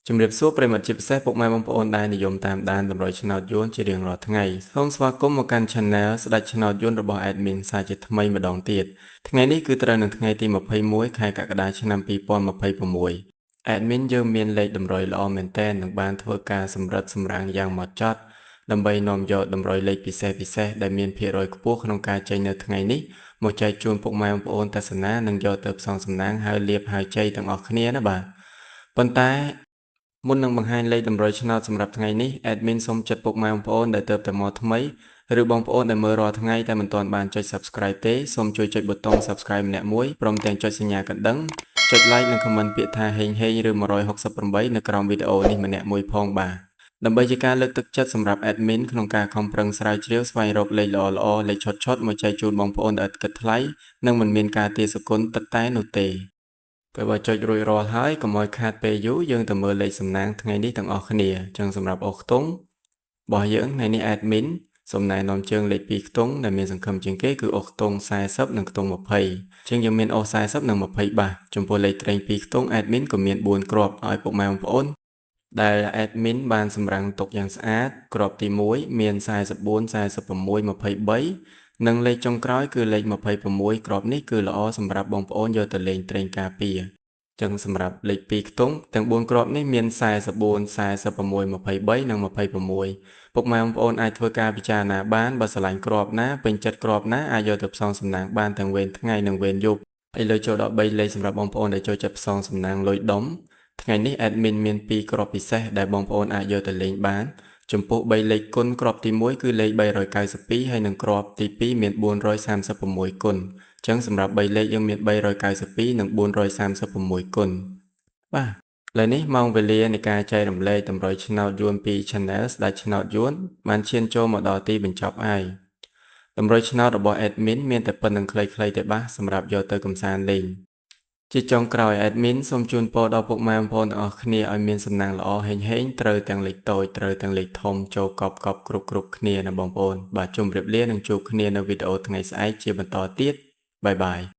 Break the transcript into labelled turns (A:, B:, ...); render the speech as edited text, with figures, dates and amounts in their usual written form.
A: ជំរាបសួរប្រិយមិត្តជាពិសេសពុកម៉ែបងប្អូនដែលនិយមតាមដានតម្រុយឆ្នោតយួនជារៀងរាល់ថ្ងៃសូមស្វាគមន៍មកកាន់ Channel ស្ដេចឆ្នោតយួនរបស់ Admin សាជាថ្មីម្ដងទៀតថ្ងៃនេះគឺត្រូវនឹងថ្ងៃទី21ខែកក្កដាឆ្នាំ2026 Admin យើងមានលេខតម្រុយល្អមែនទែននឹងបានធ្វើការសម្រិតសម្រាំងយ៉ាងម៉ត់ចត់ដើម្បីនាំយកតម្រុយលេខពិសេសពិសេសដែលមានភាគរយខ្ពស់ក្នុងការចេញនៅថ្ងៃនេះមកចែកជូនពុកម៉ែបងប្អូនទស្សនានិងយកទៅផ្សងសំណាងហើយលៀបហើយជ័យទាំងអស់គ្នាណាបាទប៉ុន្តែ មុននឹងបង្ហាញលេខតម្រុយឆ្នោតសម្រាប់ថ្ងៃនេះ Admin សូមចិត្តពុកម៉ែបងប្អូនដែលទើបតែមកថ្មីឬបងប្អូនដែលមើលរាល់ថ្ងៃតែមិនទាន់បានចុច Subscribe ទេសូមជួយចុចប៊ូតុង Subscribe ម្នាក់មួយព្រមទាំងចុចសញ្ញាកណ្ដឹងចុច Like និង Comment ពាក្យថាហេងហេងឬ168នៅក្រោមវីដេអូនេះម្នាក់មួយផងបាទដើម្បីជាការលើកទឹកចិត្តសម្រាប់ Admin ក្នុងការខំប្រឹងស្រាវជ្រាវស្វែងរកលេខល្អៗលេខឆុតៗមកចែកជូនបងប្អូនដែលឥតគិតថ្លៃនិងមិនមានការទារសគុណទឹកតែនោះទេ ពេលបើចុចរួចរាល់ហើយកុំឲ្យខាតពេលយូរយើងទៅមើលលេខសំណាងថ្ងៃនេះទាំងអស់គ្នាអញ្ចឹងសម្រាប់អូសខ្ទង់របស់យើងថ្ងៃនេះ admin សូមណែនាំជើងលេខ2ខ្ទង់ដែលមានសង្ឃឹមជាងគេគឺអូសខ្ទង់40និងខ្ទង់20អញ្ចឹងយើងមានអូស40និង20បាសចំពោះលេខត្រេង2ខ្ទង់ admin ក៏មាន4គ្រាប់ឲ្យពុកម៉ែបងប្អូនដែល admin បានសម្រាំងទុកយ៉ាងស្អាតគ្រាប់ទី1មាន44 46 23និងលេខចុងក្រោយគឺលេខ26គ្រាប់នេះគឺល្អសម្រាប់បងប្អូនយកទៅលេងត្រេងការពារចឹងសម្រាប់លេខ2ខ្ទង់ទាំង4គ្រាប់នេះមាន44 46 23និង26ពុកម៉ែបងប្អូនអាចធ្វើការពិចារណាបានបើស្រឡាញ់គ្រាប់ណាពេញចិត្តគ្រាប់ណាអាចយកទៅផ្សងសំណាងបានទាំងវេនថ្ងៃនិងវេនយប់ឥឡូវចូលដល់3លេខសម្រាប់បងប្អូនដែលចូលចិត្តផ្សងសំណាងលុយដុំថ្ងៃនេះ admin មាន2គ្រាប់ពិសេសដែលបងប្អូនអាចយកទៅលេងបានចំពោះ3លេខគុណគ្រាប់ទី1គឺលេខ392ហើយនិងគ្រាប់ទី2មាន436គុណអញ្ចឹងសម្រាប់3លេខយើងមាន392និង436គុណបាទឥឡូវនេះម៉ោងវេលានៃការចែករំលែកតម្រុយឆ្នោតយួនពី Channel ស្ដេចឆ្នោតយួនបានឈានចូលមកដល់ទីបញ្ចប់ហើយតម្រុយឆ្នោតរបស់ admin មានតែប៉ុណ្្នឹងខ្លីៗទេបាទសម្រាប់យកទៅកម្សាន្តលេងជាចុងក្រោយ admin សូមជូនពរដល់ពុកម៉ែបងប្អូនទាំងអស់គ្នាឲ្យមានសំណាងល្អហេងហេងត្រូវទាំងលេខតូចត្រូវទាំងលេខធំចូលកប់កប់គ្រប់គ្រប់គ្នាណាបងប្អូនបាទជម្រាបលានិងជួបគ្នានៅវីដេអូថ្ងៃស្អែកជាបន្តទៀត bye bye.